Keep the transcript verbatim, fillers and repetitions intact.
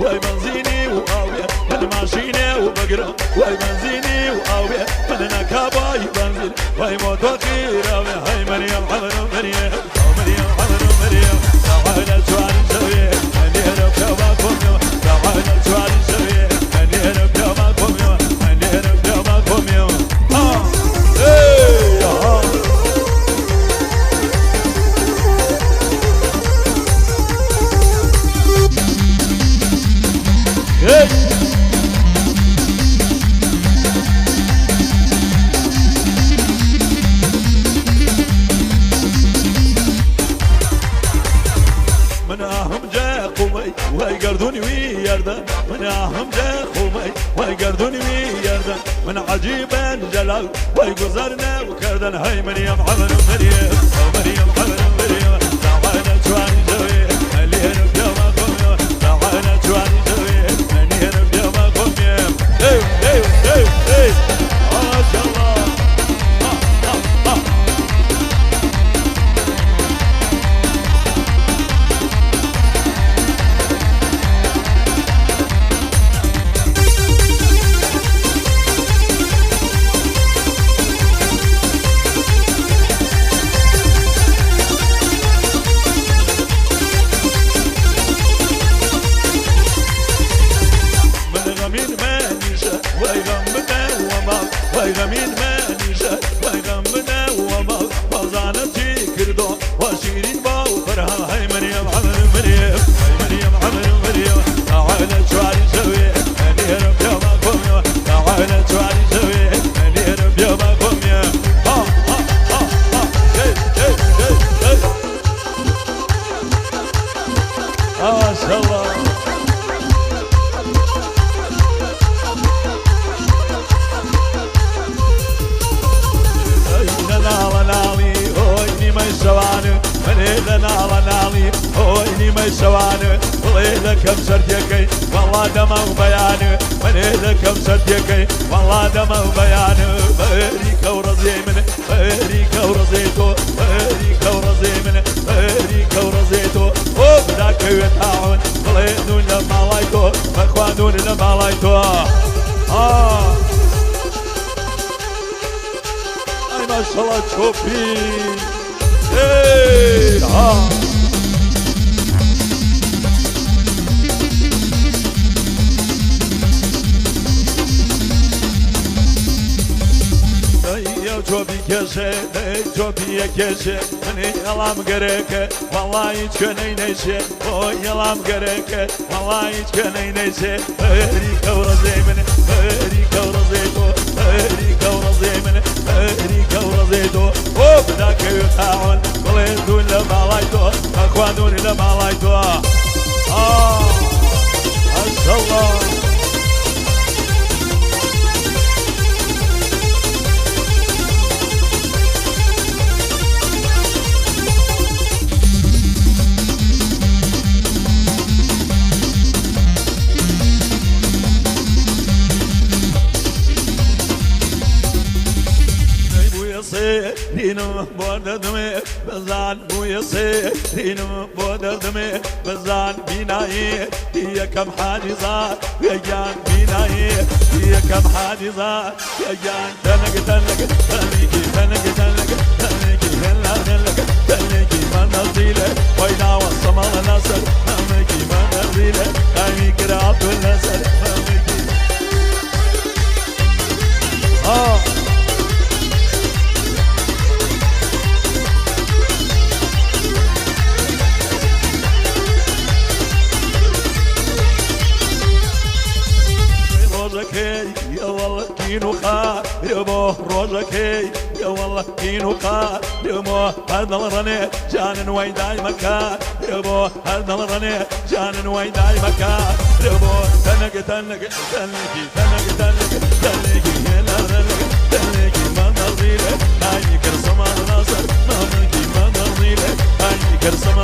Wey benzînî û awê, min maşînê û bigirim. Wey benzînî û awê, min neka bay benzîn. Wey motoqîra wê, hey Meryem, Emir Meryem, Meryem, Emir Meryem. Teala çarî şevê, Meryem keva komyo. Teala çarî şevê, Meryem keva komyo. Meryem keva komyo. Ha! Hey! Ha! Hey! Min ahim ce qûmey, wey gerdûn wî yerden. Min ahim ce qûmey, wey gerdûn wî yerden. Min ecîben celal, wey guzer ne kerden. Hey Meryem, Emir Meryem, Meryem, Emir Meryem. Teala çarî şevê, Meryem keva komyo. Teala çarî şevê, Meryem keva komyo. Hey, hey, hey, hey. Maşallah. Ha, ha, ha. Min xemîn me nîşe, wey xem bide we mal. Wey xemîn me nîşe, wey xem bide we mal. Bazane çi kirdo. Wa şîrîn ba û Ferhan, hey Meryem, Emir Meryem, hey Meryem, Emir Meryem. Teala çarî şevê, Meryem keva komyo. Teala çarî şevê, Meryem keva komyo. Ha, ha, ha, ha. Hey, hey, hey, hey. Maşallah. Ey, ne nala nalî, oy, nîmey şewanî. Menê de nala nalî, oy, nîmey şewanî. Bilê de kem şertiyekey, walla dema û beyanî. Menê de kem şertiyekey, walla dema û beyanî. Berî kew rezê min, Berî kew rezê to, berî kew rezê min, berî kew rezê to. Hop, da kewê taun, bilê nûn li malay to, bexwa nûn li malay to. Ha! Ay maşallah çopî. Hey, ha! Ey, ya çopî keşe, ey, çopî ye keşe. Hani yalam gereke, vallahi hiç köney neşe. O yalam gereke, vallahi hiç köney neşe. Berî kew rezê min, berî kew rezê to, berî kew rezê min, berî kew rezê to. Hop, da kewî taun, bilê dûn li malay to, bexwa dûn li malay to. Ah, maşallah. Bûye serînim bo derdimê, bizan bûye serînim bo derdimê, bizan bînayê yekem hadîza, yekem bînayê yekem hadîza. Tenik, tenik, teniki, tenik, tenik, teniki, hela, tenik, teniki, mendezîle, oynawa, samal, nasir, namiki, mendezîle, namiki, Abdülnasir, namiki. Ah! Rojekê ye wele kîn û xar bo, rojekê ye wele kîn û xar bo. Her dil renê canin wey daîme kar bo, her dil renê canin wey daîme kar bo. Tenik, tenik, teniki, tenik, tenik, teniki, hela, tenik, teniki, mendezîle, namiki, samal, nasir, namiki, mendezîle, namiki, samal.